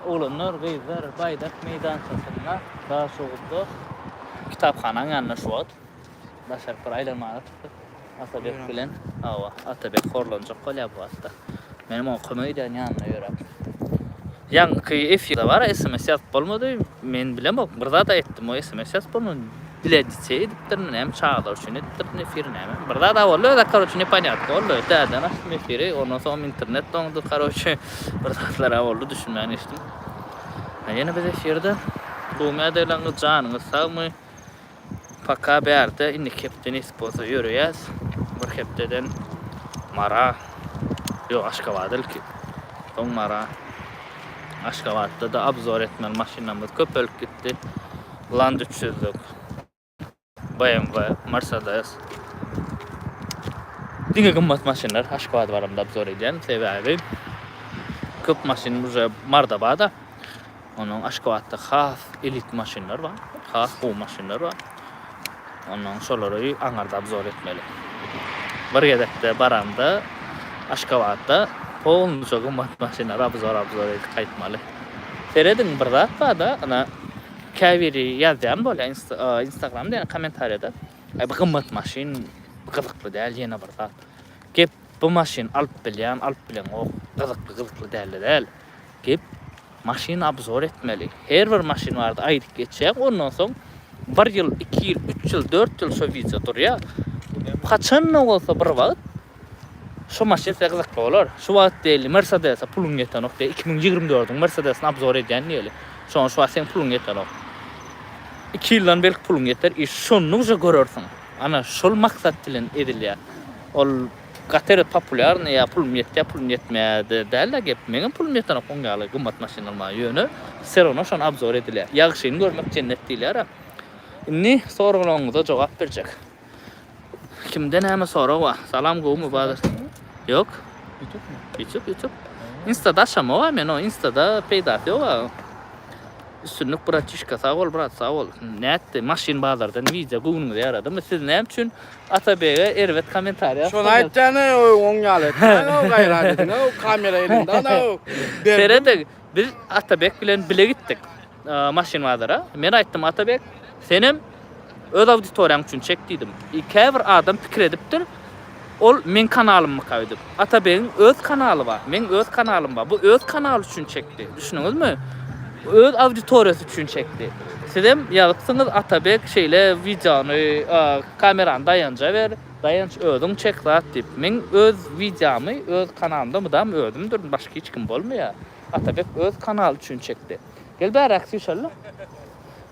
Oglanlar, gyzlar Baýdak meýdançasynda, Daşoguzda kitaphanaň ýanynda şu wagt. Daşaryk bir aýlanmaga çykdyk. Atabek bilen. Hawa, Atabek horlanjak bolýar bu wagtda. Menem oňa kömek edýän ýanynda ýöräp. Ýaňky efirde bar, sms ýazyp bolmady. Men bilemok, bir zat aýtdym, o sms ýazyp bolmady. Dile diçe edipdirmi, näme çagalar üçin edipdirmi efiri näme. Bir zat boldy, özi karoçe neponýatno boldy. Täzeden açdym efiri, ondan soňam internet doňdy, karoçe bir zatlar boldy, düşünmän geçdim. Ýene biz efirde. Gowumy ýagdaýlaryňyz, janyňyz sagmy? Paka bärde indiki hepde nesip bolsa ýöreýäs. Bir hepdeden Mara, ýok Aşgabada ilki. Soň Mara. Aşgabatda-da obzor etmeli maşynlarymyz köpelip gitdi. Land 300-lük, BMW, Mercedes. Diňe gymmat maşynlar Aşgabada baramda obzor edýän. Sebäbi köp maşyn uje Marda bar-da. Ondan Aşgabatda has elit maşynlar bar. Has gowy maşynlar bar. Ondan şolary aňarda obzor etmeli. Bir gezekde baramda Aşgabatda polnuşa gymmat maşynlary obzor obzor edip gaýtmaly. Serediň bir zat barda, ana käbiri ýazýan bolýar Instagramda ýa kommentariýada. Aý bu gymmat maşyn gyzykly däl ýene bir zat. Gep bu maşyn alyp bilýän alyp bileňok gyzykly gyzykly dälde däl. Gep maşyn obzor etmeli. Her bir maşyn barada aýdyp geçýäň, ondan soň bir ýyl, iki ýyl, üç ýyl, dört ýyl şo wideo durýar. Haçan-da bolsa bir wagt şo maşyn size gyzykly bolar. Şu wagt diýeli Mersedese puluň ýetenok diýeli, 2024-iň Mersedesini obzor edýän diýeli. Şoňa şu wagt seň puluň ýetenok. Iki ýyldan belki puluň ýeter, i şonda uje görersiň. Ana şol maksat bilen edilýär. Ol Gaty erbet populýarnyý ýa pulum ýetýä pulum ýetmeýä dälde gep meňem pulum ýetenok oň ýaly gymmat maşyn almaga ýöne wse rawno şony obzor edilýä ýagşyny görmek jennet diýilýärä indi soraglaryňyza jogap berjek kimde näme sorag bar salam gowmy bazar ýok ýutub ýutub instada açamok men o instada peýdasy ýok a Üstünlik bratişka sag bol brat sag bol. Nätdi maşyn bazardan wideo göwnüňize ýaradymy siz näme üçin Atabege erbet kommentariýa Şony aýtýan oň ýaly etmäň gaýrat ediň kamera elinde ana Serediň biz Atabek bilen bile gitdik maşyn bazara men aýtdym Atabek senem öz auditoriýaň üçin çek diýdim. Käbir adam pikir edipdir Ol meň kanalymmyka öýdüp. Atabegiň öz kanaly bar, meň öz kanalym bar. Bu öz kanaly üçin çekdi. Düşündiňizmi? Öz auditoriýasy üçin çekdi. Sizem ýazypsyňyz Atabek şeýle wideony kamerany Daýanja ber, Daýanç özüň çek zat diýip. Meň öz wideomy öz kanalymda mydam özümdirin, başga hiç kim bolmaýar. Atabek öz kanaly üçin çekdi. Gel bäräk süýşeli.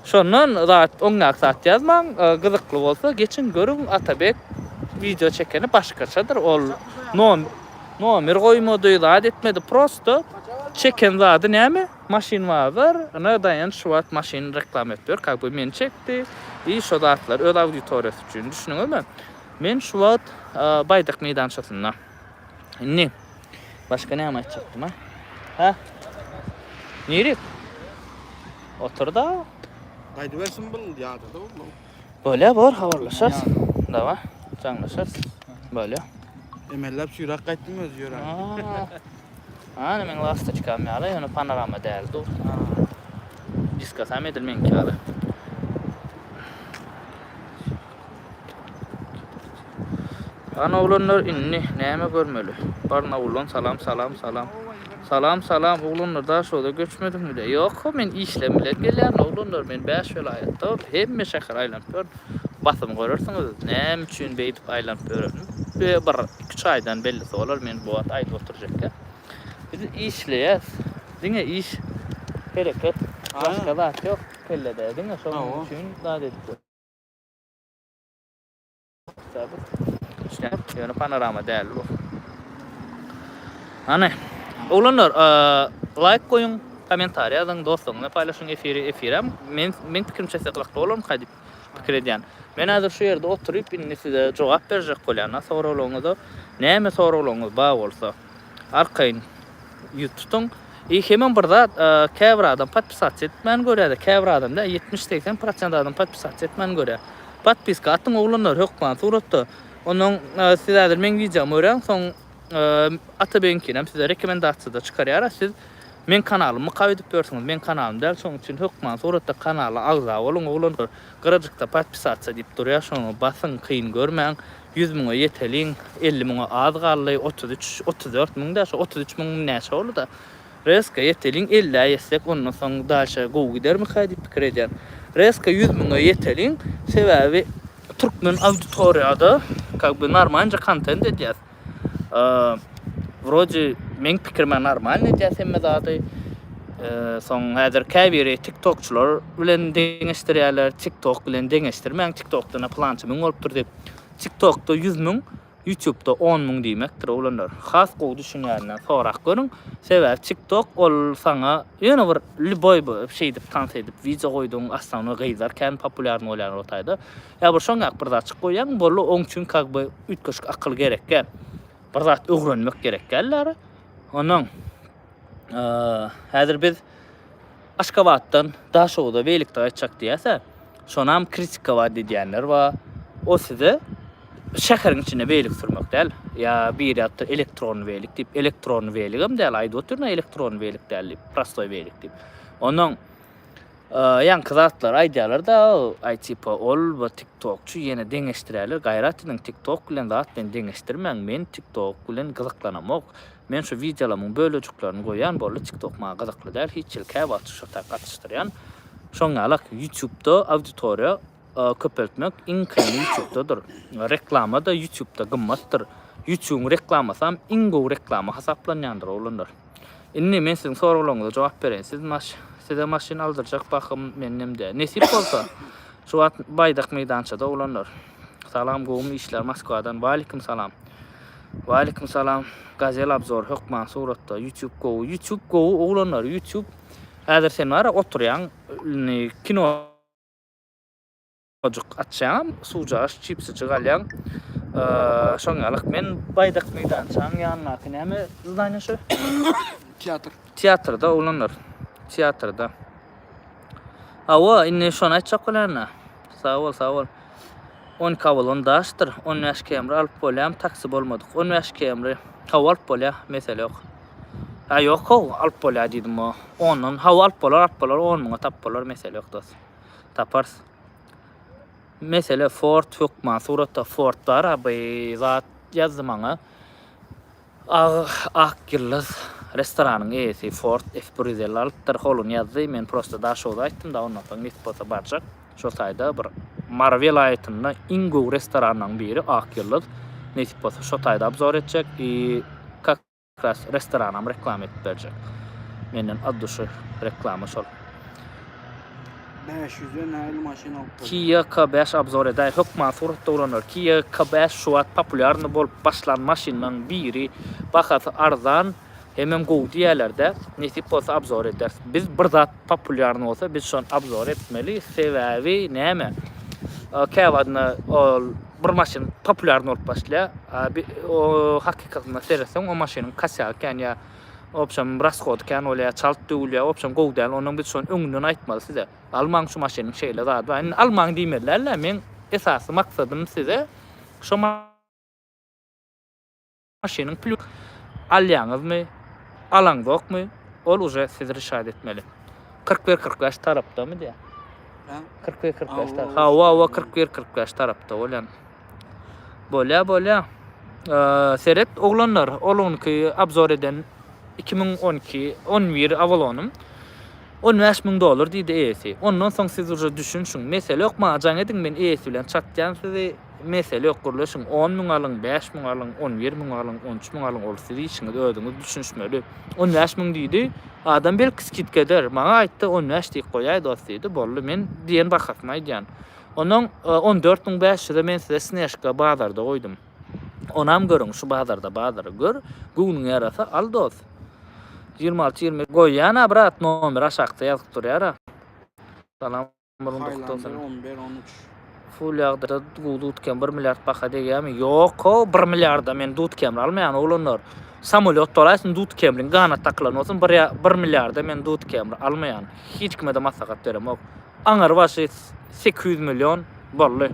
Şondan zat oňňak zat ýazmaň gyzykly bolsa geçiň görüň Atabek wideo çekeni başgaçadyr ol nomer goýmady zat etmedi prosto çeken zady näme maşyn bazar ine Daýanç şu wagt maşyn reklama edip ýör kak by meni çekdi i şo zatlar öz auditoriýasy üçin düşündiňizmi men şu wagt Baýdak meýdançasynda indi başga näme aýtjakdym a hä nirik Otur-da. Gaýdybersin bul ýadady oglum. Bolýa bor habarlaşarys. Dawa jaňlaşarys. Bolýa. Emelläp süýräp gaýtdym özi ýöräp. Ana meň lastoçkam ýaly ýöne panorama däl dur. Diskasam edil meňki ýaly. Hany oglanlar indi näme görmeli? Barnauldan salam salam salam. Salam salam oglanlar Daşoguza göçmediňmi diýýär. Ýok men işlem bilen gelýän oglanlar men 5 welaýatda hemme şähere aýlanyp ýörün. Basym görersiňiz näme üçin beýdip aýlanyp ýörenimi. Bir 2-3 aýdan bellisi bolar men bu wagt aýdyp oturjakka. Biz işleýäs. Diňe iş hereket başga zat ýok kellede diňe şonuň üçin zat edip. Ýöne panorama däl bu. Hany. Oglanlar, laýk goýuň, kommentariý ýazyň, dostlaryňyz bilen paýlaşyň efiri. Efirem men meň pikirimçe size gyzykly bolarmyka diýip pikir edýän. Men häzir şu ýerde oturyp indi size jogap berjek bolýan soraglaryňyza. Näme soraglaryňyz bar bolsa arkaýyn ýüz tutuň. I hemem bir zat, käbir adam podpisasiýa etmän görýär-de, käbir adam däl, 70-80 prosent adam podpisasiýa etmän görýär. Podpiska atyň oglanlar hökman suratda. Ondan siz häzir meň wideomy görýäň, soň Atabegiňkinem size rekomendasiýada çykarýar. Siz. Meň kanalymy mykap edip ýörsüňiz, meň kanalym däl, şonuň üçin hökman suratda kanala agza boluň oglanlar. Gyrajykda podpisatsa diýip durýar, şoňa basyň, kyn görmäň. 100 müňe ýeteliň, 50 müňe az galdy, 33, 34 müň dä, şo 33 müň näçe boldy-da. Rezka ýeteliň, 50-ä ýetsek, ondan soň dalşa gowy gidermikä diýip pikir edýän. Rezka 100 müňe ýeteliň, sebäbi türkmen auditoriýada kak by normalnja kontent edýäs. Wrode meň pikirime normalny edýäs hemme zady. Soň häzir käbiri tiktokçylar bilen deňeşdirýärler. Tiktok bilen deňeşdirmäň. Tiktokda na plança müň bolupdyr diýip. Tiktokda 100 müň, YouTube'da 10 müň diýmekdir oglanlar. Has gowy düşünýäninden sorap görüň. Sebäbi TikTok ol saňa ýöne bir lýuboý bir şeýdip tans edip wideo goýduň, osnownoý gyzlar kän populýarny bolýar o taýda. Ýa bir şoňňak bir zatjyk goýýaň, boldy, oň üçin kak by üýtgeşik akyl gerekgä. Bir zat öwrenmek gerek däldir. Ondan häzir biz Aşgabatdan Daşoguza welikde gaýtjak diýýäs-ä. Şonam kritikować edýänler bar. O size şäheriň içinde welik sürmek däl. Ýa biri ýazypdyr elektronny welik diýip. Elektronny weligem däl, aýdyp otyryn-a elektronny welik däl diýip, prostoý welik diýip. Ondan Ýaňky zatlary aýdýarlar-da, aý tipa ol bir tiktokçy ýene deňeşdirýärler, gaýrat ediň tiktok bilen zat bilen deňeşdirmäň, men tiktok bilen gyzyklanamok, men şu wideolarymyň bölejiklerini goýýan boldy, tiktok maňa gyzykly däl hiç hili käwagt şo tak gatyşdyrýan, şoň ýalak ýutubda auditoriýa köpeltmek iň kyny ýutubdadyr, reklama-da ýutubda gymmatdyr, ýutubyň reklamasam iň gowy reklama hasaplanýandyr oglanlar. Indi men siziň soraglaryňyza jogap bereýin. Siz maş size maşyn aldyrjak bahym mennemde. Nesip bolsa şu wagt Baýdak meýdançada oglanlar. Salam gowumy işler Moskwadan. Walikim salam. Walikim salam. Gazel obzor hökman suratda. YouTube gowy. YouTube gowy oglanlar. YouTube häzir sen bara oturýaň indi kino Ojuk açýaňam, suwjagaş çipsijik alýaň. Şoň ýalyk. Men Baýdak meýdançaň ýanyndaky näme zdaniýa şu? Teatr. Teatrda oglanlar. Teatrda. Hawa, indi şony aýtjak bolýan-da. Sag bol, sag bol. 12 Avalon daşdyr. 15 Camry alyp bolýamy taksi bolmadyk? 15 Camry hawa alyp bolýar, mesele ýok. Ha ýok how, alyp bolýar diýdim o. Ondan hawa alyp bolar, alyp bolar, 10 müňe tapyp bolar, mesele ýok dos. Taparys. Mesele Ford hökman suratda Ford bar a by zat ýazdy maňa. Ag Ak Ýyldyz restoranyň eýesi Ford F 150 alypdyr holuny ýazdy men prosta Daşoguza aýtdym da ondan soň nesip bolsa barjak şo taýda bir Mary welaýatynda iň gowy restoranlaryň biri Ak Ýyldyz nesip bolsa şo taýda obzor etjek i kak Ras restoranam reklama edip berjek. Menden od duşy reklama şol. 500-e nähili maşyn alyp bolýar? Kia K5 obzor edäý hökman suratda bolanlar. Kia K5 şu wagt populýarny bolup başlan maşynlaň biri. Bahasy arzan hemem gowy diýýälerdä. Nesip bolsa obzor ederis. Biz bir zat populýarny bolsa biz şony obzor etmeli. Sebäbi näme? Käwagtynda ol bir maşyn populýarny bolup başlaýar. O hakykatynda seretseň o maşynyň kosýagy kän ýa obşem rashody kän bolýar, çalt döwülýär, obşem gowy däl. Ondan biz şony öňünden aýtmaly size. Almaň şu maşynyň şeýle zady bar. Indi almaň diýmeli däl-de, meň esasy maksadym size şo maşynyň plýus alýaňyzmy, alaňzokmy, ol uje siz rişat etmeli. 41 45 tarapdamy diýä? 41 45 tarap. Hawa, hawa 41 45 tarapda bolýan. Bolýa, bolýa. Seret oglanlar, oluňky obzor eden 2012 11 Avalonym 15 müň dollar diýdi eýesi. Ondan soň siz uje düşünşiň. Mesele ýok, maňa jaň ediň, men eýesi bilen çatýan sizi. Mesele ýok gürleşiň on müň alyň bäş müň alyň on bir müň alyň on üç müň alyň ol siz işiňiz özüňiz düşünişmeli on bäş müň diýdi adam belki skidka eder maňa aýtdy on bäş diýip goýaý dost diýdi boldy men diýen bahasyny aýdýan ondan on dört müň bäş ýüze men size snežka bazarda goýdum onam görüň şu bazarda bazary gör göwnüňe ýarasa al dost ýigrimi alty ýigrimi goýýan a brat nomer aşakda ýazyp durýar a salam Highlander 11 13. Full ýagdaýda gowy dud kem 1 milliard baha degýärmi? Ýok ho, 1 milliarda men dud kemri almaýan oglanlar. Samolýot bolaýsyn dud kemriň ganat dakylan bolsun 1 1 milliarda men dud kemri almaýan. Hiç kime-de maslahat beremok. Aňyr başy 800 million boldy.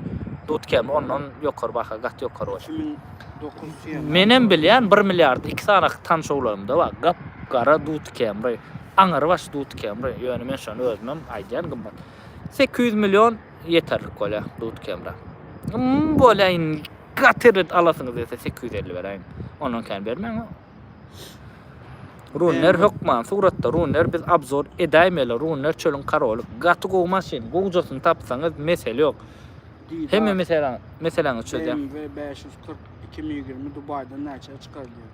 Dud kemri ondan ýokary baha gaty ýokary bolýar. 2009 Sienna. Menem bilýän 1 milliard iki sany tanyş oglanymda bar. Gap gara dud kemri. Aňyry baş Dut Camry. Ýöne men şony özümem aýdýan gymmat. 800 million ýeterlik bolýar Dut Camry. Hmm, bolýar indi gaty erbet alasyňyz gelse 850 beräýiň. Ondan kän bermäň. Runner hökman suratda Runner biz obzor edäýmeli. Runner çölüň karoly. Gaty gowy maşyn. Gowjasyny tapsaňyz mesele ýok. Hemme meseläň meseläňi çözýär. BMW 540 2020 Dubaýdan näçä çykarylýar?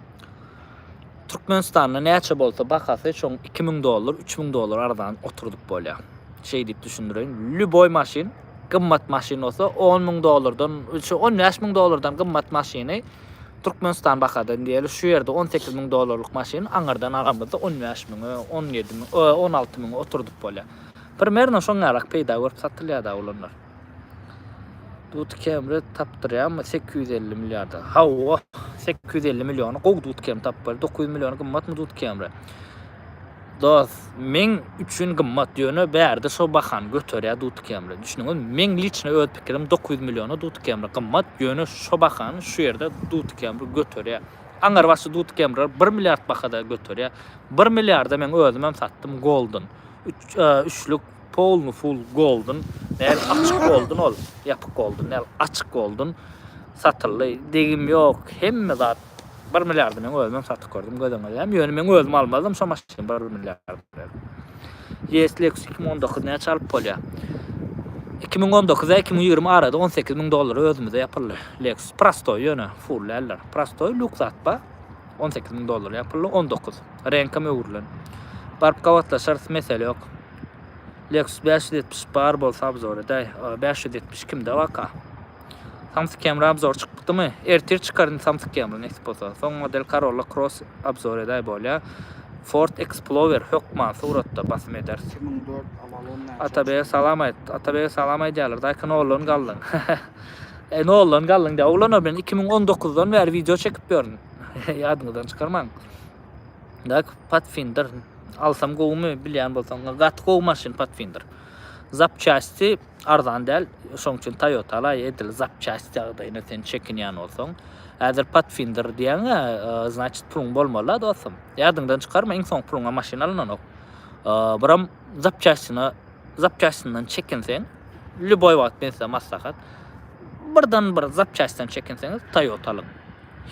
Türkmenistanda näçe bolsa bahasy şoň 2000 dollar, 3000 dollar arzan oturdyp bolýar. Şeý diýip düşündireýin. Lýuboý maşyn gymmat maşyn bolsa 10 müň dollardan, şu 15 müň dollardan gymmat maşyny Türkmenistan bahadan diýeli şu ýerde 18 müň dollarlyk maşyny aňyrdan alanymyzda 15 müňe, 17 müň, 16 müňe oturdyp bolýar. Primerno şoň ýalak peýda görüp satylýar-da olanlar. Dut Camry tapdyrýarmy 850 milliarda? Hawa, 850 milliona gowy Dut Camry tapyp bolýar. 900 milliona gymmatmy Dut Camry? Dost, meň üçin gymmat, ýöne bärde şo bahany göterýär Dut Camry. Düşündiňizmi? Meň liçno öz pikirim 900 milliona Dut Camry gymmat, ýöne şo bahany şu ýerde Dut Camry göterýär. Aňyrbaşy Dut Camrylar 1 milliard bahada göterýär. 1 milliarda meň özümem satdym Golden. Üç, üçlük Polny full golden däl açyk golden ol ýapyk golden däl açyk golden satyldy degim ýok hemme zat bir milliardy men özümem satyp gördüm göz öňüne gelýär ýöne men özüm almazdym şo maşyny bir milliard berip ES Lexus 2019 näçe alyp bolýar 2019 ile 2020 arada 18 müň dollara özümize ýapyldy Lexus prostoý ýöne full däldir prostoý luk zat bar 18 müň dollara ýapyldy 19 reňkem öwrülen baryp gabatlaşarys mesele ýok Lexus 570 bar bolsa obzor edäý. 570 kimde baka? Samsyk Camry obzor çykdymy? Ertir çykar indi Samsyk Camry nesip bolsa. Soň model Corolla Cross obzor edäý bolýa. Ford Explorer hökman suratda basym ederis. 2004 Avalon näçe? Atabege salam aýt. Atabege salam aýdýarlar. Daýka noldan galdyň. E noldan galdyň diýä. Oglanlar men 2019-dan bäri wideo çekip ýörün. Ýadyňyzdan çykarmaň. Dak Pathfinder alsam gowumy bilýän bolsaň gaty gowy maşyn Pathfinder. Zapçasti arzan däl. Şoň üçin Toyota alaý edil zapçast ýagdaýyna sen çekinýän bolsaň. Häzir Pathfinder diýýäň-ä, e, значит puluň bolmaly-da dostum. Ýadyňdan çykarma iň soň puluňa maşyn alynanok. E, biram zapçastyna zapçastyndan çekinseň, lýuboý wagt men size maslahat. Birden bir zapçastdan çekinseňiz Toyota alyň.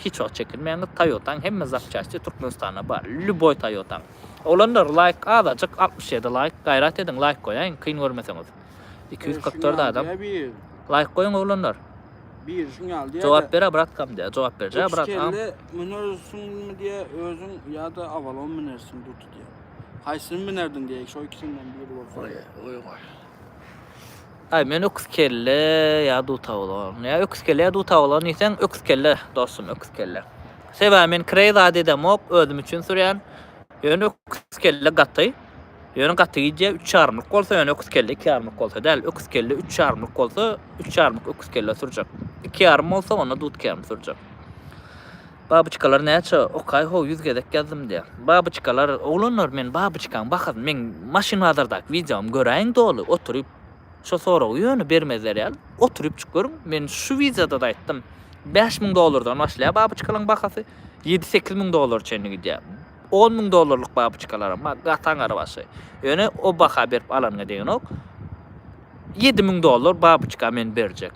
Hiç wagt çekinmäňiz Toyotaň hemme zapçasti Türkmenistanda bar. Lýuboý Toyotaň. Oglanlar laýk azajyk 67 laýk gaýrat ediň laýk goýaýyň kyn görmeseňiz. 244 adam. Laýk goýuň oglanlar. Bir şuň ýaly diýä. Jogap ber bratkam diýä. Jogap berjä bratkam. Kelle münersiňmi diýä özüň ýa-da Avalon münersiň duty diýä. Haýsyny münerdiň diýä şo ikisinden biri bolsa. Oý oý oý. Aý men öküz kelle ýa duta bolan. Ýa öküz kelle ýa duta bolan diýseň öküz kelle dostum öküz kelle. Sebäbi men kireý zat edemok özüm üçin sürýän. Ýöne öküz kelle gaty. Ýöne gaty gidýär üç ýarymlyk bolsa ýöne öküz kelle iki ýarymlyk bolsa däl. Öküz kelle üç ýarymlyk bolsa üç ýarymlyk öküz kelle sürjek. Iki ýarym bolsa onda dut kemme sürjek. Babyçkalar näçe okaý how 100 gezek ýazdym diýä. Babyçkalar oglanlar men babyçkaň bahasyny meň maşyn bazardaky wideomy göräýiň doly oturyp şo soragy ýöne bermezler ýaly oturypjyk görüň men şu wideoda-da aýtdym 5000 dollardan başlaýar babyçkalaň bahasy 7-8 müň dollara çenli gidýär. 10 müň dollarlyk babyçkalaram bar gaty aňary başy. Ýöne o baha berip alanyňa degenok. 7000 dollar babyçka men berjek.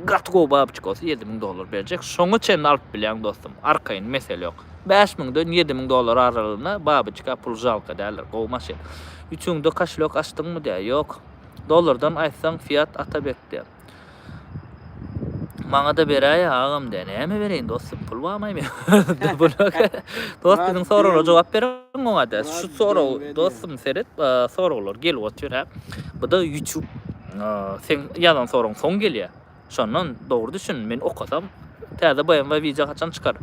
Gaty gowy babyçka bolsa 7000 dollar berjek. Şoňa çenli alyp bilýäň dostum. Arkaýyn mesele ýok. 5000-den 7000 dollar aralygynda babyçka pul žalka däldir. Gowy maşyn. Üçüňde koşelok açdyňmy diýä. Ýok. Dollardan aýtsaň Fiat Atabek diýä. Maňa-da beräý agam diýä. Näme bereýin dostum? Pul barmaý men? Pul ýok. Dost biziň soraglara jogap beriň oňa diýä. Şu sorag dostum seret, soraglar gelip otyr hä. Bu-da YouTube. Seň ýazan soragyň soň gelýär. Şondan dogry düşün, men okasam täze BMW wideo haçan çykar?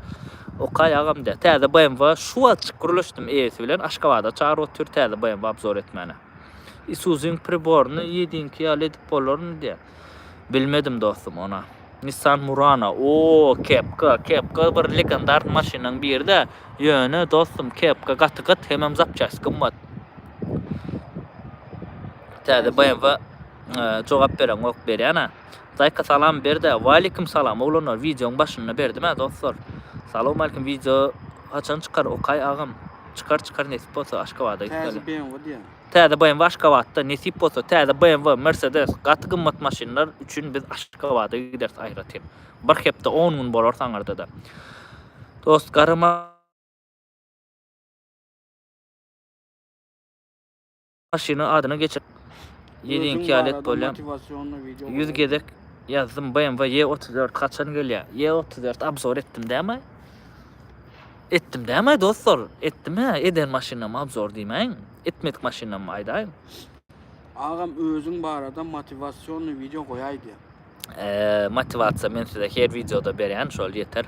Okaý agam diýä. Täze BMW şu wagtjyk gürleşdim eýesi bilen Aşgabada çagyryp otyr täze BMW obzor etmäne. Isuzuň priboryny ýediňki ýaly edip bolarmy diýä. Bilmedim dostum ona. Nissan Murano. Oo, kepka, kepka bir legendarny maşynyň biri-de. Ýöne dostum kepka gaty gyt hemem zapçast gymmat. Täze BMW jogap bereňok berýän-ä. Daýka salam berdä. Waleýkim salam oglanlar wideoň başynda berdim-ä dostlar. Salowmalikim wideo haçan çykar okaý agam. Çykar çykar nesip bolsa Aşgabada Täze gitmeli. BMW diýýän. Täze BMW Aşgabatda nesip bolsa täze BMW, Mercedes gaty gymmat maşynlar üçin biz Aşgabada gideris aýratyn. Bir hepde 10 gün bolarys aňyrda-da. Dost gara maşyny adyna geçir. Özüň Ýediňki ýaly et barada bolýa. motiwasionny wideo 100 goýaý. gezek ýazdym BMW E34 haçan gelýä? E34 obzor etdim dämi? Etdim dämi dostlar? Etdim hä, eden maşynam obzor diýmäýin. Etmedik maşynam aýdaýyň. Agam özüň barada motiwasionny wideo goýaý diýä. Eee, motiwasiýa men size her wideoda berýän, şol ýeter.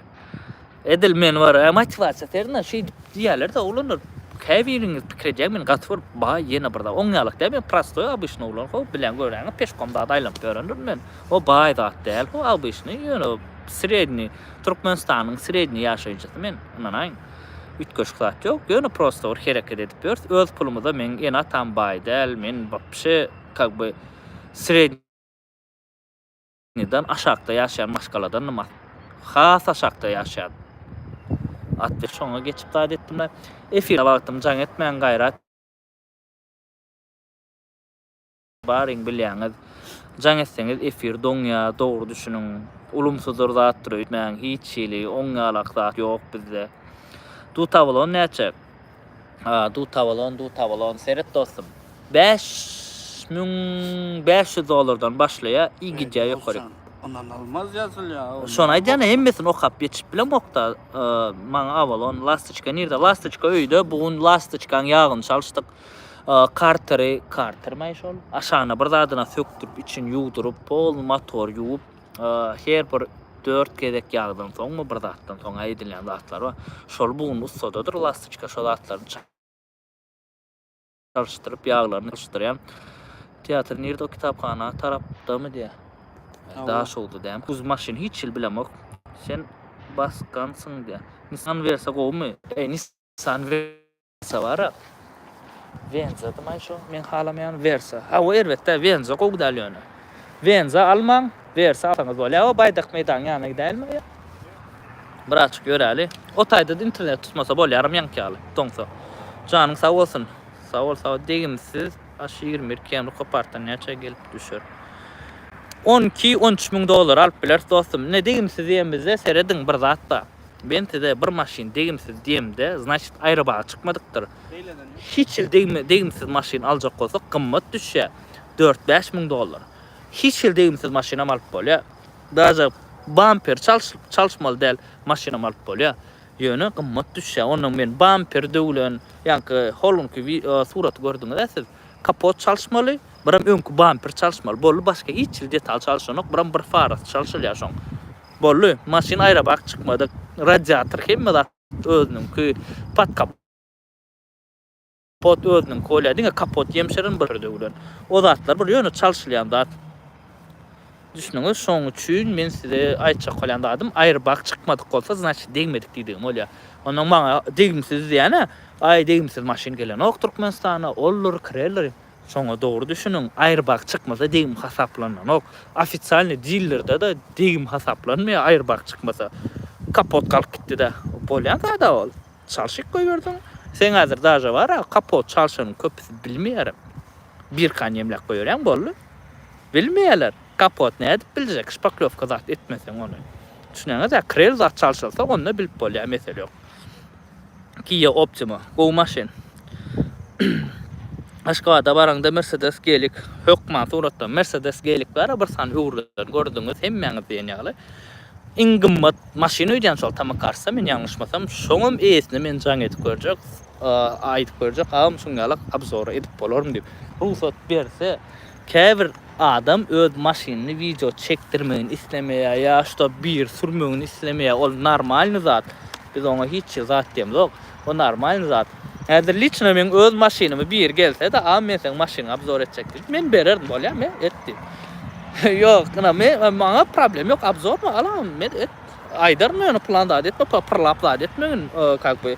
Edil men bar, e, motiwasiýa serine şeýdip diýýärler-de oglanlar. Käbiriňiz pikir edýär, men gaty bir baý ýene bir zat. Oň ýalyk däl, men prostoý obyçnyý oglan, ho, bilýän göräňiz peşkom zat aýlanyp ýörendirin men. O baý zat däl, ho, obyçnyý, ýöne sredniý, Türkmenistanyň sredniý ýaşaýjysy men, ynanaýyň. Üýtgeşik zat ýok, ýöne prosto bir hereket edip ýörüs. Öz pulumyza meň ene-atam baý däl, men wapşe kak by sredniý Niden aşakda ýaşaýan maşgaladan nima has aşakda ýaşaýan atly şoňa geçip zat etdimler. Efirde wagtym jaň etmäň gaýrat baryň bilýäňiz jaň etseňiz efir doňýa dogry düşüniň ulumsyzdyr zatdyr öýtmäň hiç hili oň ýalak zat ýok bizde. Dutabalon näçe? Dutabalon dutabalon seret dostum. 5500 dollardan başlaýar i gidýär ýokaryk. Ynanylmaz ýazylýar. Şony aýdýan hemmesini okap ýetişip bilemokda. Maňa Avalon Lastoçka nirde? Lastoçka öýde. Bu gün Lastoçkaň ýagyny çalyşdyk. Karteri, kartermi şol? Aşagyna bir zadyna sökdürip, içini ýuwduryp, polny motor ýuwup, her bir 4 gezek ýagdan soňmy bir zatdan soň edilýän zatlar bar. Şol bu gün ussadadyr Lastoçka şo zatlaryny Çalyşdyryp ýaglaryny çalyşdyrýan. Teatr nirde o kitaphana tarapdamy diýä. Daşoguzda dämi? Uz maşyn hiç hili bilemok. Sen basgansyň diýä. Nissan Versa gowumy? Eý Nissan Versa bara. Venzadymaý şo meň halamaýan Versa. Hawa erbet däl Venza gowy däl ýöne. Venza almaň Versa alsaňyz bolýa. O Baýdak meýdanyň ýanyna gidäýelmi ýa? Birazjyk ýöräli. O taýda-da internet tutmasa bolýaram ýaňky ýaly, doňsa. Janyň sag bolsun. Sag bol, sag bol. Degimsiz aş 21 Camry Copartdan näçä gelip düşer? 12, 13 müň dollara alyp bileris dostum. Ine degimsiz diýemizde serediň bir zat bar. Men size bir maşyn degimsiz diýemde, znaçit aýrabaga çykmadykdyr. Hiç hili degimsiz maşyn aljak bolsak gymmat düşýär. 4-5 müň dollar. Hiç hili degimsiz maşynam alyp bolýar. Daže bamper çalşyp çalyşmaly däl maşynam alyp bolýar. Ýöne gymmat düşýär. Ondan men bamper döwlen ýaňky hol günki suraty gördüňiz-ä siz. Kapot çalyşmaly, biram öňki bamper çalyşmaly. Boldy başga hiç hili detal çalşanok, biram bir farasy çalşylýar şoň. Boldy. Maşyn aýrabak çykmadyk. Radiator hemme zat özüniňki. Pod Kapot özüniňki bolýar. Diňe kapot ýemşeren bir döwlen. O zatlar bir ýöne çalşylýan zat. Düşüniňiz, şoň üçin men size aýtjak bolýan zadym, aýrbag çykmadyk bolsa, znaçit degmedik diýdigim bolýar. Ondan maňa degimsiz diýýän-ä, aý degimsiz maşyn gelenok Türkmenistana, oldur, kireldir. Şoňa dogry düşüniň, aýrbag çykmasa degim hasaplananok. Ofitsialnyý dillerde-de degim hasaplanmaýar aýrbag çykmasa. Kapot galyp gitdi-dä. Bolýan zad-a ol. Çalşyp goýberdiň. Seň häzir daže bar-a, kapot çalşanyň köpüsi bilmeýärem. Birkany ýemläp goýberýäň boldy. Bilmeýärler. Kapot nädip biljek, şpaklýowka zat etmeseň ony. Düşünýäňiz-ä, krel zat çalşylsa onda bilip bolýar, mesele ýok. Kia Optima, gowy maşyn. Aşgabada baraňda Mercedes Gelik hökman suratda Mercedes Gelik bar-a bir sany öwrülen gördüňiz hemmäňiz diýen ýaly. Iň gymmat maşyn öýdýän şol Tamakarsa men ýalňyşmasam şoňam eýesine men jaň edip görjek aýdyp görjek agam şuň ýalak obzor edip bolarmy diýip rugsat berse käbir adam öz maşynyny wideo çekdirmegini islemeýär ýa şto biri sürmegini islemeýär ol normalny zat biz oňa hiç hili zat diýemzok o normalny zat häzir liçno meň öz maşynymy biri gelsede agam men seň maşynyňy obzor etjek diýip men bererdim bolýamy et diýip Ýok, ynha men maňa problem ýok, obzormy alam, men et aýdaryn ýöne plan zat etme, pyrlap zat etmegin, kak by.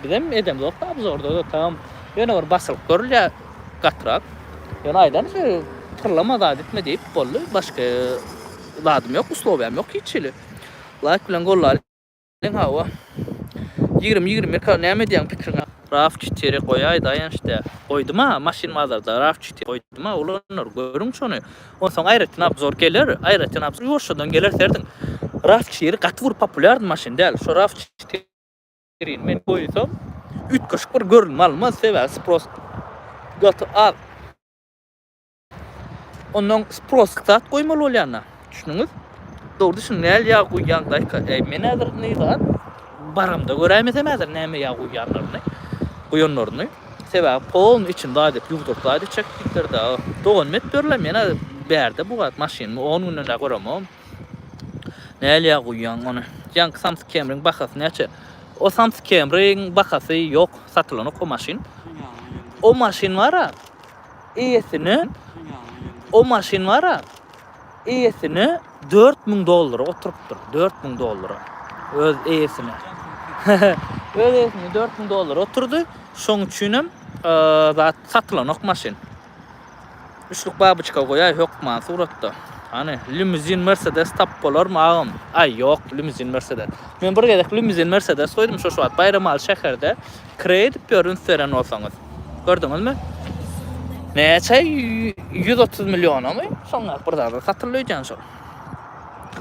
Bizem edemzok da obzorda da tam ýöne bir basylyp görülýär gatyrak. Ýöne aýdaryn şu pyrlama zat etme diýip boldy. Başga zadym ýok, uslowiýam ýok hiç hili. Laýk bilen gollalyň hawa. 20 21 näme edýäň pikiriňi? Rav çitiri goýaý daýançda. Goýduma maşyn bazarda Rav çitiri goýduma oglanlar görüň şony. Onsoň aýratyn obzor geler aýratyn obzor ýuwaşjadan geler serediň. Rav çitiri gaty bir populýarny maşyn däl. Şo Rav çitirini men goýsam üýtgeşik bir görünme almaz sebäbi spros gaty az. Ondan spros zat goýmaly bolýanda. Düşündiňiz? Dogry düşündiň. Näl ýag guýýaň daýka? Eý, men häzir ne zat baramda göräýmesem häzir näme ýag guýýanlaryny, guýanlaryny. Sebäbi polny içini zat edip ýuwduryp zat etjek diýipdir-de. Doganym edip ýörler, men häzir bärde bu wagt maşynymy on günden bäri göremok. Näl ýag guýýaň ony? Ýaňky Samsung Camry-iň bahasy näçe? O Samsung Camry-iň bahasy ýok, satylanok o maşyn. O maşyn bar-a, Eýesine o maşyn bar-a, eýesine 4000 dollara oturypdyr. 4000 dollara. Öz eýesine. Öz eýesine 4000 dollara oturdy. Şoň üçinem zat satylanok maşyn. Üçlük babyçka goýaý hökman suratda. Hany, limuzin Mercedes tap bolarmy agam? Aý ýok, limuzin Mercedes. Men bir gezek limuzin Mercedes goýdum şo şu wagt Baýramaly şäherde. Kireý edip ýör üns beren bolsaňyz. Gördüňizmi? Näçe 130 millionamy? Şoňa bir zada satyldy öýdýän şol.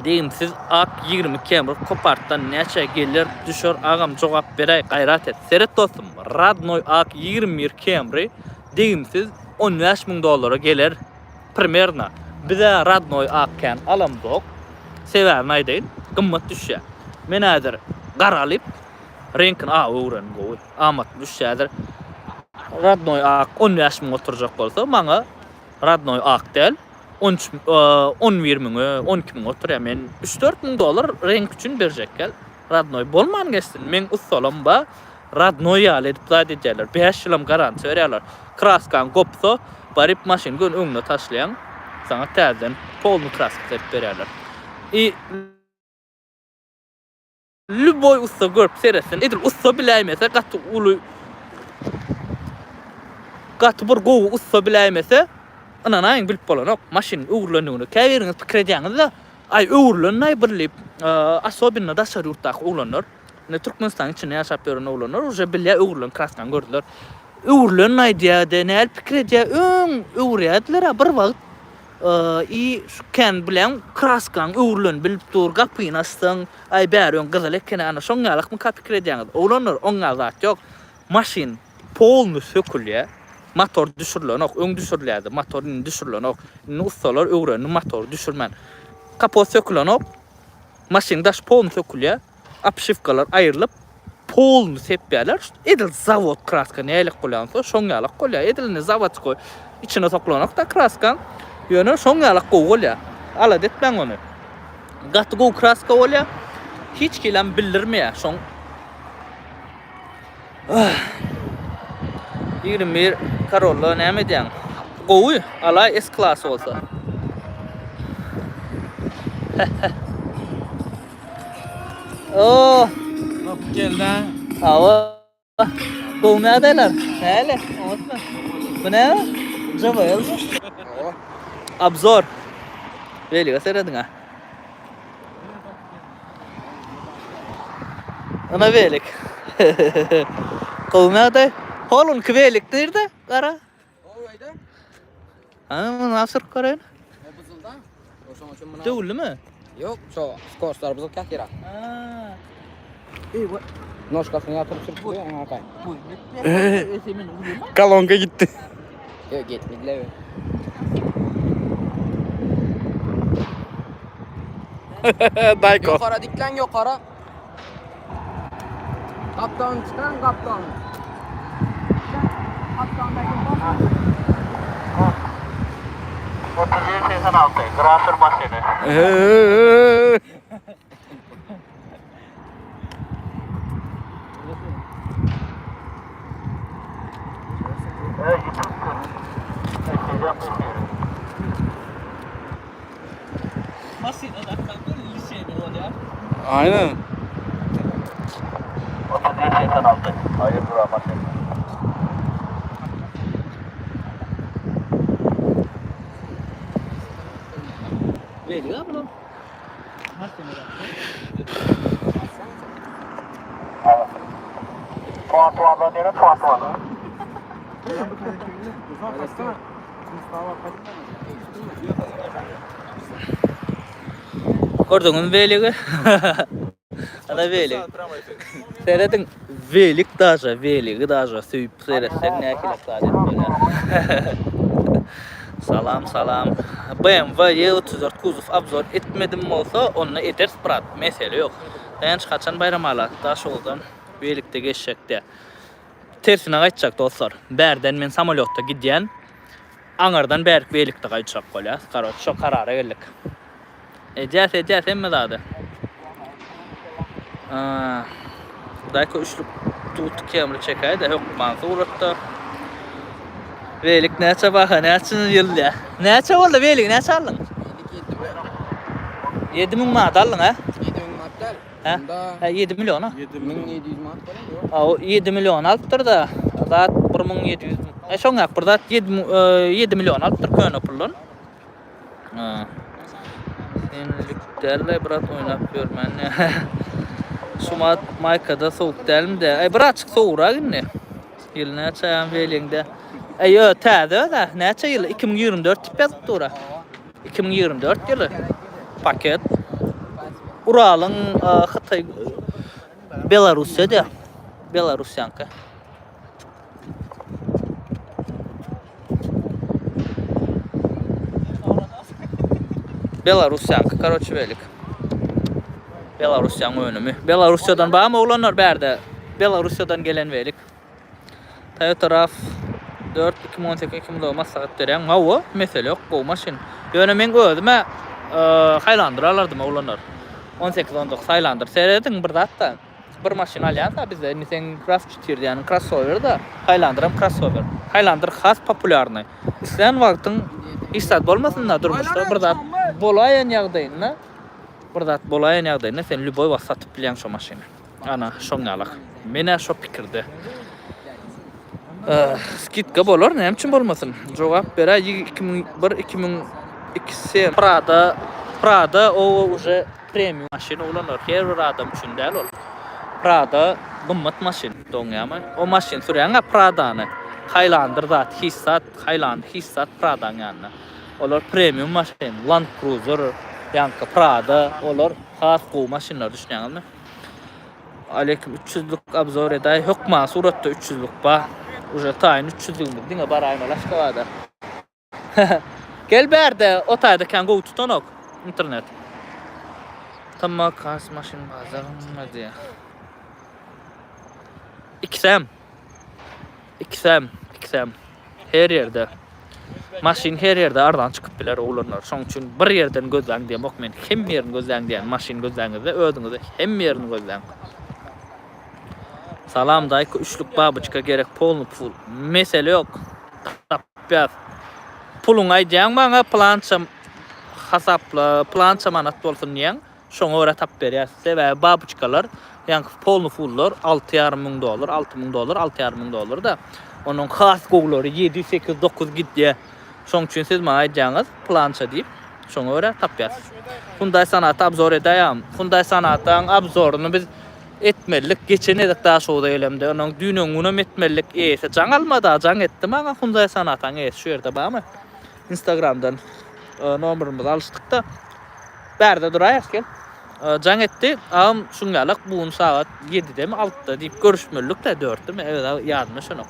Degimsiz ak 20 Camry Copartdan näçe geler düşer agam jogap beräý gaýrat et. Seret dostum, radnoý ak 21 Camry degimsiz 15 müň dollara geler primerno. Bizä radnoý ak kän alamzok. Sebäbini aýdaýyn, gymmat düşýär. Men häzir gara alyp Reňkini agy öwren gowy. Amatly düşýädir. Radnoý ak 15 müň oturjak bolsa, maňa radnoý ak däl, 13 11 müňe, 12 müňe oturýar. Men 3-4 müň dollar reňk üçin berjek gel. Radnoý bolman geçsin. Meň ussalam ba, radnoý ýaly edip zat edýärler. 5 ýylam garantiýa berýärler. Kraskaň gopsa, baryp maşyny göni öňüne taşlaýaň, saňa täzeden polny kraska sepip berýärler. I Lýuboý ussa görüp seretsin. Edil ussa biläýmese gaty uly gaty bir gowy ussa biläýmese ynanaýyň bilip bolanok maşynyň öwrülendigini. Käbiriňiz pikir edýäňiz-de aý öwrülendaý bir diýip asobinno daşary ýurtdaky oglanlar indi Türkmenistanyň içinde ýaşap ýören oglanlar uje bilýär öwrülen kraskany gördüler. Öwrülendaý diýýär-de näl pikir edýär öň öwürýärdiler-ä bir wagt I şu kän bilen kraskaň öwrülenini bilip dur, gapyny açsaň, aý bäri öň gyzyl ekeni, ana şoň ýalakmyka pikir edýäňiz. Oglanlar, oň ýaly zat ýok. Maşyn polny sökülýär. Motor düşürilenok, öň düşürilýärdi, motor indi düşürilenok. Indi ussalar öwrendi motory düşürmän. Kapot sökülenok. Maşynyň daşy polny sökülýär. Obşiwkalar aýrylyp, polny sepýärler. Edil zawod kraska nälik bolýansa, şoň ýalak bolýar. Edil indi zawodskoý içine soklanok-da kraskaň. Ýöne şoň ýalak gowy bolýar. Alada etmäň ony. Gaty gowy kraska bolýar. Hiç kilem bildirmeýär şoň. 21 Corolla näme edýäň? Gowy, alaý S klasy bolsa. Oo. Kapı geldi ha. Hawa. Gowy nädeler? Näle? Oňatmy? Bu näme? JBL mi? Obzor. Beýlege serediň ha. Ana beýlek. Gowy näde? Holunky beýlek nirde? Gara. Gowy Ana muny asyryp göreýin. O buzulda. O şoň üçin muny. Döwüldimi? Ýok, şo skoslar buzup ýatyr. Ha. Eý, Noşkasyny ýatyryp sürüp duruyor, ana kay. Kolonka gitti. Ýok, gitmediler. Dayko. Ýokara diklen ýokara. Gapdan çykan gapdan. 3186 Grasser maşyny. Maşyna daksan bir lişeni bolýar. Aynen. 3186 Hayır dura maşyn. Belli ablam. Gördüňizmi weligi? Ana welik. Serediň, welik daža, weligi daža söýüp seretseň nähili zat edip bolýar. Salam, salam. BMW E34 kuzow obzor etmedim bolsa, onda ederis brat, mesele ýok. Daýanç haçan Baýramaly Daşoguzdan welikde geçjekde. Tersine gaýtjak dostlar. Bärden men samolýotda gidýän. Aňyrdan bärik welikde gaýtjak bolýas. Karoç, şo karara geldik. Edýäs, edýäs hemme zady. Daýko üçlük tut kemri çekäý-de hökman suratda. Welik näçe baha, näçe ýyl ýa? Näçe boldy weligi näçe aldyň? 7000 manat aldyň, hä? 7000 manat däl. Hä? Hä, 7 million ha? 1700 manat bolan ýok. A, o 7 million alypdyr-da. Zat 1700. E, şoňa bir zat 7 7 million alypdyr köne puldan. Ha. Senlik däl-le brat oýnap ýörmän. Şumat maýkada sowuk dälmi-de? Eý birazçyk sowugrak indi. Ýyl näçe aýam weliňde. Eý ýo täze öz-ä. Näçe ýyl? 2024 diýip ýazyp dur-a. 2024 ýyly. Paket. Uralyň Hytaý Belarussiýa diýýär. Belarussiýaňky. Belarussiýaňky karoçi belik. Belarussiýaň önümi. Belarussiýadan barmy oglanlar bärde? Belarussiýadan gelen belik. Toyota RAV 4 2018 2009 maslahat berýän. Hawa, mesele ýok, gowy maşyn. Ýöne men özüm-ä Highlander alardym oglanlar. 18 19 Highlander. Serediň bir zat-da. Bir maşyn alýansa bizde indi seň RAV4 diýýäniň krossower-da, Highlander hem krossower. Highlander has populýarnyý. Islän wagtyň hiç zat bolmasyn-da durmuşda bir zat bolaýan ýagdaýynda bir zat bolaýan ýagdaýynda sen lýuboý wagt satyp bilýäň şo maşyny. Ana şoň ýalak. Men-ä şo pikirde. Skidka bolar, näme üçin bolmasyn? Jogap beräý 2001 2002 sen. Prada Prada o uje Premium maşyn oglanlar her bir adam üçin däl ol. Prada gymmat maşyn doňýamy? O maşyn sürýäňä Pradany. Highlander zat hiç zat Highlander hiç zat Pradaň ýanynda. Olar premium maşyn Land Cruiser ýaňky Prada olar has gowy maşynlar düşünýäňizmi? Aleýkum 300-lük obzor edaý hökman suratda 300-lük ba. Uje taýyn 300-lügimiz diňe baraýmaly Aşgabada. Gel bärde o taýda kän gowy tutanok internet. Tamma kas maşyn bazarynda diýä. Ikisem. Ikisem, ikisem. Her ýerde. Maşyn her ýerde arzan çykyp biler oglanlar. Şoň üçin bir ýerden gözläň diýemok men. Hemme ýerini gözläň diýen. Maşyn gözläňizde özüňize hemme ýerini gözläň. Salam daýko üçlük babyçka gerek polny pul. Mesele ýok. Tapýas. Puluňy aýdýaň maňa plança hasapla plança manat bolsun diýýäň. Şoňa görä tapyp berýäs. Sebäbi babyçkalar ýaňky polny fullar 6,5 müň dollar, 6 müň dollar, 6,5 müň dollar da. Onuň has gowulary 7, 8, 9 gidýär. Şoň üçin siz maňa aýdýaňyz plança diýip. Şoňa görä tapýas. Hyundai Sonata obzor edäýem. Hyundai Sonataň obzoryny biz etmelidik. Geçen gezek Daşoguza gelemde, onuň düýn-öňňünem etmelidik. Eýesi jaň almady-a, jaň etdi maňa Hyundai Sonataň eýesi şu ýerde barmy? Instagramdan nomerimizi alyşdyk-da. Bärde duraýas gel. Jaň etdi. Agam şuň ýalak bu gün sagat 7-demi 6-da diýip görüşmelidik-de, 4-demi, evet ýadyma düşenok.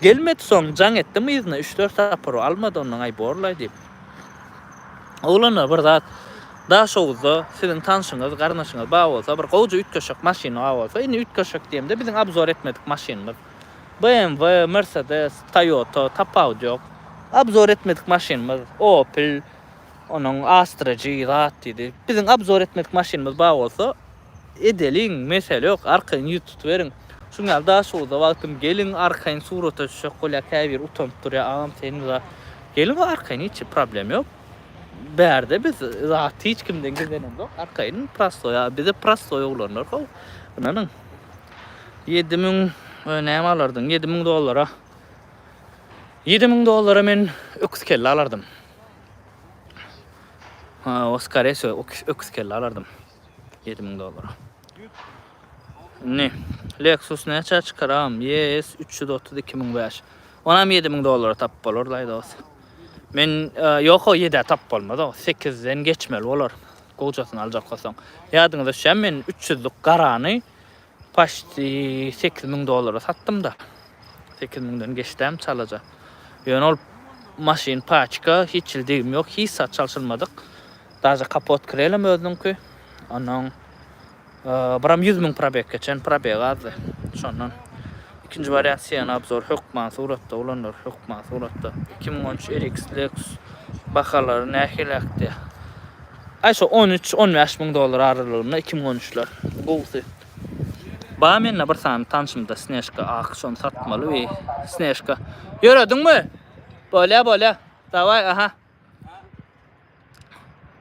Gelmedi soň jaň etdim yzyna 3-4 sapar almady ondan aý borlaý diýip. Oglanlar bir zat Daşoguzda siziň tanşyňyz, garyndaşyňyz bar bolsa, bir gowja üýtgeşik maşyny bar bolsa, indi üýtgeşik diýemde biziň obzor etmedik maşynymyz. BMW, Mercedes, Toyota, tapawudy ýok. Obzor etmedik maşynymyz, Opel, onuň Astra G zat diýdi. Biziň obzor etmedik maşynymyz bar bolsa, edeliň, mesele ýok, arkaýyn ýüz tutuberiň. Şuň ýaly Daşoguzda wagtym geliň, arkaýyn surata düşjek bolýar, käbiri utanyp durýar, agam sen zat. Geliň arkaýyn hiç problem ýok. Bärde biz zat hiç kimden gizlenemzok. Arkaýyn prostoý bize prostoý oglanlar how. Ynanyň. 7000 näme alardyň? 7000 dollara. 7000 dollara men öküz kelle alardym. Ha, o skoree öküz kelle alardym. 7000 dollara. Indi Lexus näçä çykar agam? YS 330 2005. Onam 7000 dollara tapyp bolar daý dos. Men ýok o 7-ä tapyp bolmaz o. 8-den geçmeli bolar. Gowjasyny aljak bolsaň. Ýadyňyza düşýärmi men 300-lük garany paçti 8000 dollara satdym-da. 8000-den geçdäm çalaja. Ýöne ol maşyn paçka hiç hili degim ýok, hiç zat çalşylmadyk. Daže kapot krelem özüniňki. Ondan biram 100 müň probeg geçen, probeg azdy. Şondan. Ikinji wariant Sienna obzor hökman suratda ulanlar, hökman suratda. 2013 RX Lexus bahalary nähiliräkdi? Aý şo 13-15 müň dollar aralygynda 2013-ler. Gowusy. Ba mende bir sany tanşymda Snežka ak şony satmaly we Snežka. Ýörediňmi? Bolýa bolýa. Daway aha.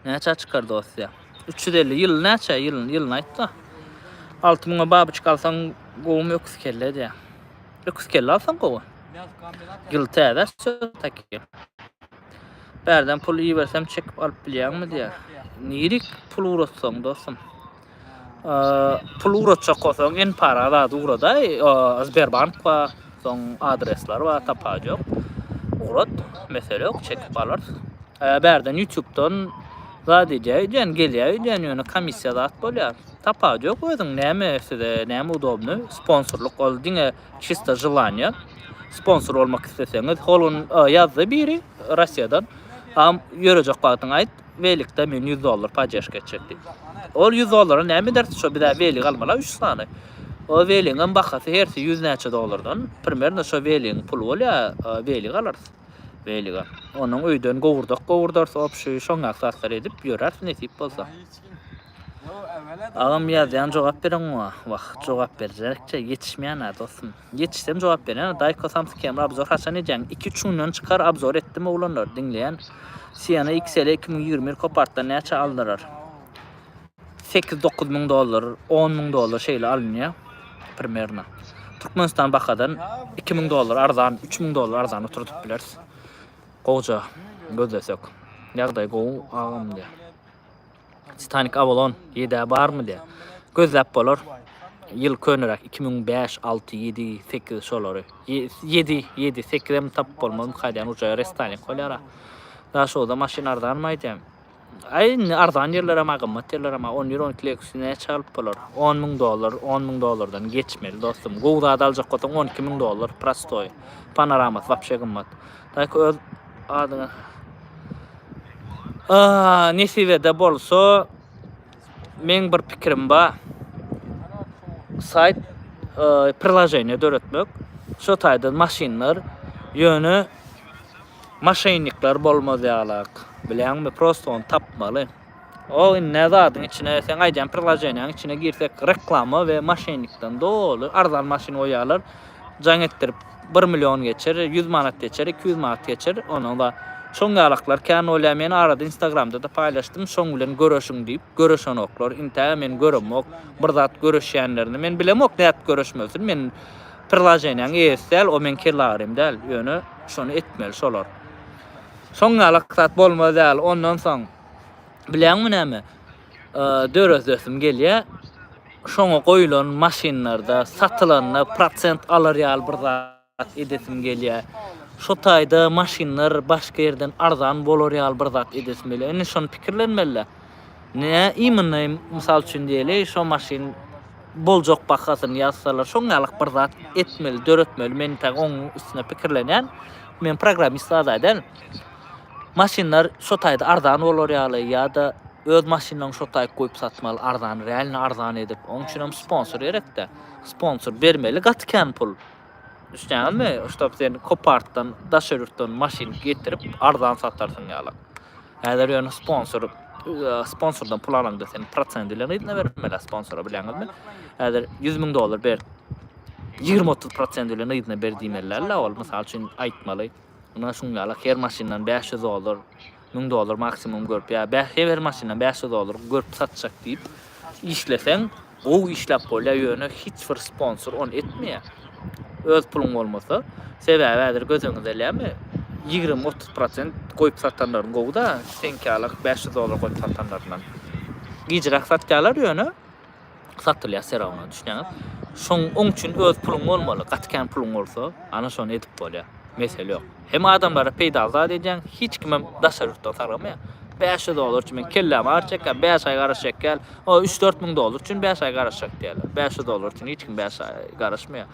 Näçä çykar dost ýa? 350 ýyl näçe ýyl ýylyny aýtda. 6000-a babyçka alsaň gowumy öküz kelle diýä. Öküz kelle alsaň gowy. Ýyl täze taki. Bärden pul ibersem çekip alyp bilýäňmi diýä. Nirik pul ugratsaň dostum. Pul ugratjak bolsaň en para zat ugradaý. Sberbank bar, soň adresler bar, tapawut ýok. Ugrat, mesele ýok, çekip alarys. Bärden YouTube'dan zat edýär öýdýän, gelýär öýdýän, ýöne komissiýa zat bolýar. Tapawut ýok, özüň näme size näme udobny, sponsorlyk ol diňe çisto želaniýa. Sponsor bolmak isleseňiz, hol gün ýazdy biri Russiýadan. Am ýörejek wagtyňy aýt. Welikde men 100 dollar poddeşka etjek diýip. Ol 100 dollara näme edersiň şo bizä welik almaly 3 sany. O weligiň bahasy hersi 100 näçe dollardan. Primerno şo weligiň puly bolýa, welik alarys. Weliga. Onuň öýden gowurdak gowurdarys, obşi şoňňak zatlar edip ýöräris nesip bolsa. Agam ýazýan jogap beriň oňa. Wah, jogap berjekçe ýetişmeýän-ä dostum. Ýetişsem jogap berýän. Daýko Samsung Camry obzor haçan edýäň? 2-3 günden çykar obzor etdim oglanlar diňleýän. Sienna XL 2021 Copartdan näçe aldyrar? 8-9 müň dollar, 10 müň dollar şeýle alynýar. Primerno. Türkmenistan bahadan 2000 dollar arzan, 3000 dollar arzan oturdyp bileris. Gowja gözlesek. Ýagdaý gowy agam diýär. Titanic Avalon 7-ä barmy diýär. Gözläp bolar. Ýyl köneräk 2005, 6, 7, 8 şolary. 7, 7, 8 hem tapyp bolmaz mukadýan uja restyling bolýar. Daşoguzda maşyn arzanmy aýdýan. Aý indi arzan ýerler hem gymmat ýerler hem 11 12 Lexus näçe alyp bolar? 10 müň dollar, 10 müň dollardan geçmeli dostum. Gowy zat aljak bolsaň 12 müň dollar prostoý. Panoramasy wapşe gymmat. Daýko öz adyňa Nesibede bolsa meň bir pikirim bar. Saýt priloženiýe döretmek. Şo taýdan maşynlar ýöne maşennikler bolmaz ýalak. Bilýäňmi, prosto ony tapmaly. O indi nä zadyň içine, seň aýdýan priloženiýaň içine girsek reklama we maşennikden doly arzan maşyn goýýarlar. Jaň etdirip bir million geçer, 100 manat geçer, 200 manat geçer. Onuň da şoň ýalaklar kän bolýar. Men arada Instagramda-da paýlaşdym, şoň bilen göreşiň diýip, göreşenoklar. Intäge men göremok bir zat göreşýänlerini. Men bilemok nädip göreşmelisin. Men priloženiýaň eýesi däl, o meň kellagrym däl. Ýöne şony etmeli şolar. Şoň ýalak zat bolmaz däl. Ondan soň bilýäňmi näme? Döredesim gelýär. Şoňa goýlan maşynlarda satylanda prosent alar ýaly bir zat edesim gelýär. Şo taýda maşynlar başga ýerden arzan bolar ýaly bir zat edesim gelýär. Indi şony pikirlenmeli-dä. Nä imенно mysal üçin diýeli şo maşyn boljak bahasyny ýazsalar şoň ýalyk bir zat etmeli, döretmeli. Men entäk oň üstünde pikirlenýän. Men programmist zada däl. Maşynlar şo taýda arzan bolar ýaly ýa-da öz maşynlaryňy şo taýy goýup satmaly arzan, realno arzan edip. Oň üçin hem sponsor gerekde. Sponsor bermeli gaty kän pul. Düşýäňizmi? Ştob sen Copartdan daşary ýurtdan maşyn getirip arzan satarsyň ýaly. Häzir ýöne sponsor sponsordan pul alaňda sen prosent bilen yzyna bermeli sponsora bilýäňizmi? Häzir 100 müň dollar ber. 20-30 prosent bilen yzyna ber diýmeli däl ol mysal üçin aýtmaly. Ynha şuň ýaly her maşyndan 500 dollar, 1000 dollar maksimum görüp ýa her maşyndan 500 dollar görüp satjak diýip işleseň gowy işläp bolýar ýöne hiç bir sponsor ony etmeýär. Öz puluň bolmasa. Sebäbi häzir göz öňüňizde elýärmi? 20-30 prosent goýup satanlaryň gowy-da, seňki ýaly 500 dollar goýup satanlaryndan. Gijräk satýarlar ýöne satylýar все равно, düşünýäňiz? Şoň oň üçin öz puluň bolmaly. Gaty kän puluň bolsa, ana şony edip bolýar. Mesele ýok. Hem adamlara peýdaly zat edýäň, hiç kimem daşary ýurtdan sargamaýar. 500 dollar üçin men kellämi agyrtjakka, 5 aý garaşjak däl. O 3-4 müň dollar üçin 5 aý garaşjak diýýärler. 500 dollar üçin hiç kim 5 aý garaşmaýar.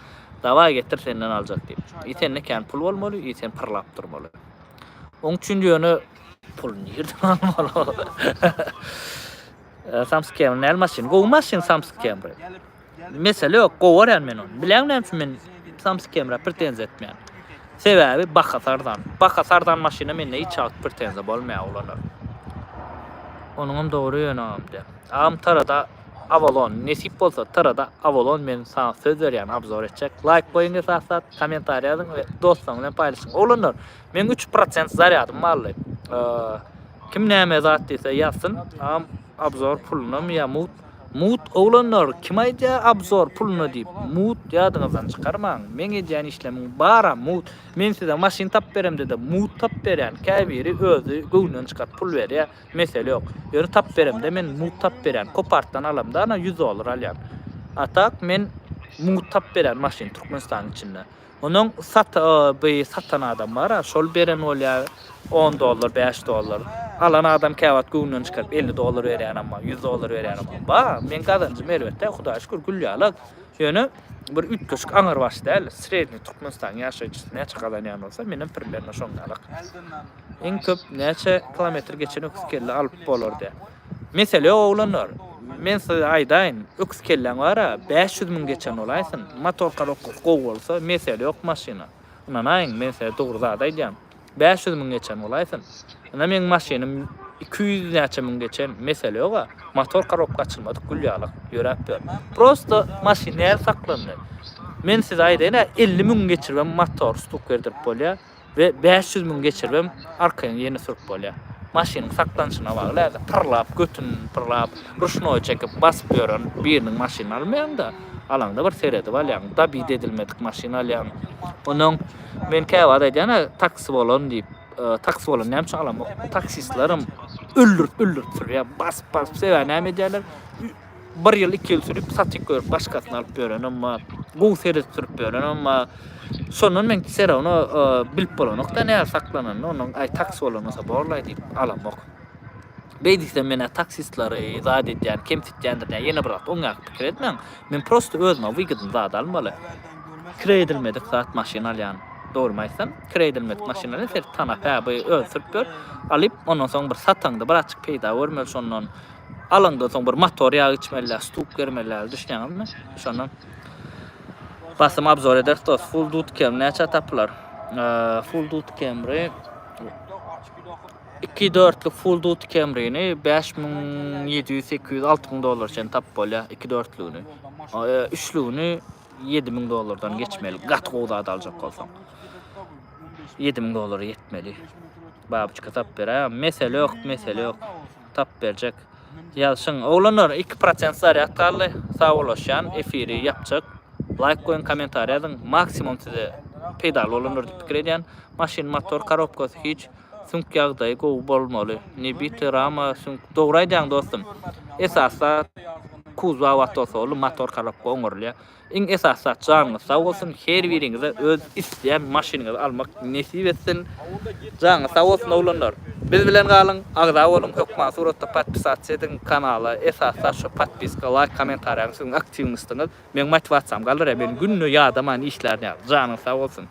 Dawaý getir senden aljak diýip. I sende kän pul bolmaly, i sen pyrlap durmaly. Oň üçin ýöne pul nirden almaly? Samsung Camry näl maşyn? Gowy maşyn Samsung Camry. Mesele ýok, gowy görýän men ony. Bilýäňmi näme üçin men Samsung Camry pretenziýa etmeýän? Sebäbi bahasy arzan. Bahasy arzan maşyna mende hiç wagt pretenziýa bolmaýar oglanlar. Onuňam dogry ýöne agam diýýär. Agam tarada Avalon nesip bolsa tarada Avalon men saňa söz berýän obzor etjek. Laýk goýuň esasy zat, kommentariý ýazyň we dostlaryň bilen paýlaşyň. Oglanlar meň 3% zarýadym barly. Kim näme zat diýse ýazsyn. Agam obzor pulunamy ýa mugt? Mugt oglanlar kim aýdýar obzor puluna diýip? Mugt ýadyňyzdan çykarmaň. Meň edýän işlemiň baram mugt. Men size maşyn tapyp beremde-de mugt tapyp berýän. Käbiri özi göwnünden çykaryp pul berýär. Mesele ýok. Ýöne tapyp beremde men mugt tapyp berýän. Kopartdan alamda ana 100 dollar alýan. A tak men mugt tapyp berýän maşyn Türkmenistanyň içinde. Onuň sat by satan adam bar-a, şol beren bolýar on dollar, bäş dollar. Alan adam käwagt göwnünden çykaryp 50 dollar berýänem bar, 100 dollar berýänem bar. Bar, meň gazanjym erbet däl, Hudaýa şükür gül ýalak. Ýöne bir üýtgeşik aňrybaş däl. Sredniý Türkmenistanyň ýaşaýjysy näçe gazanýan bolsa, menem primerno şoň ýalak. Iň köp näçe kilometr geçen öküz kelle alyp bolar diýä. Mesele ýok oglanlar. Men size aýdaýyn, öküz kelläň bara 500 müň geçen bolaýsyn. Motor korobkasy gowy bolsa mesele ýok maşyna. Ynanaýyň men size dogry zat aýdýan. 500 müň geçen bolaýsyn. Ynha meň maşynym 200 näçe müň geçen mesele ýoga. Motor korobka açylmadyk gül ýalak ýöräp ýör. Prosto maşyn näl saklandy. Men size aýdaýyn-a 50 müň geçiribem motor stuk berdirip bolýar. We 500 müň geçiribem arkaýyn ýene sürüp bolýar. Maşynyň saklanyşyna bagly häzir pyrlap götüni pyrlap ruşnoý çekip basyp ýören biriniň maşynyny almaýaňda alaňda bir seredip alýaň dabit edilmedik maşyn alýaň. Onnoň men käwagt aýdýan-a taksi bolan diýip taksi bolan näme üçin alamok taksistlerem öldürip öldürip sürýär basyp basyp sebäbi näme edýärler Bir ýyl, iki ýyl sürüp, satyp görüp, başgasyny alyp ýörenem bar. Gowy seredip sürüp ýörenem bar. Şondan men все равно bilip bolanok-da nähili saklananyny, ondan aý taksi bolan bolsa borlaý diýip alamok. Beý diýsem men-ä taksistleri zat edýän, kemsitýändir diýen ýene bir zat oň ýaly pikir etmäň. Men prosto özüme wygodny zat almaly. Kireý edilmedik zat maşyn alýan. Dogrymy aýtsam, kireý edilmedik maşyn alýan, seni tanap, hä bu özi sürüp ýör. Alyp, ondan soň bir sataňda birazjyk peýda görmeli şondan. Alaňdan soň bir motor ýagy içmeli, stuk bermeli, düşünýäňizmi? Şondan basym obzor ederis dost. Full Duty Camry näçä tapylar? Full Duty Camry 2 dörtlük Full Duty Camryny 5700, 800, 6000 dollar çen tapyp bolýar 2 dörtlügini. Üçlügini 7000 dollardan geçmeli. Gaty gowy zat aljak bolsaň. 7000 dollara ýetmeli. Babuçka tapyp beräýem. Mesele ýok, mesele ýok. Tapyp berjek. Ýazşyň. Oglanlar 2% zarýad galdy. Sagbolaşýan. Efiri ýapjak. Laýk goýuň, kommentariý ýazyň. Maksimum size peýdaly bolandyr diýip pikir edýän. Maşyn motor korobkasy hiç süňk ýagdaýy gowy bolmaly. Nebiti rama süňk. Dogry aýdýaň dostum. Esasy zat kuzow abat bolsa boldy motor korobka oňarylýar. Iň esasy zat janyňyz sag bolsun her biriňize öz isleýän maşynyňyzy almak nesip etsin janyňyz sag bolsun oglanlar biz bilen galyň agza boluň hökman suratda podpisatsa ediň kanala esasy zat şu podpiska laýk kommentariýaňyz siziň aktiwnostyňyz meň motiwasiýamy galdyrýar men günde ýadaman işlän ýaly janyňyz sag bolsun.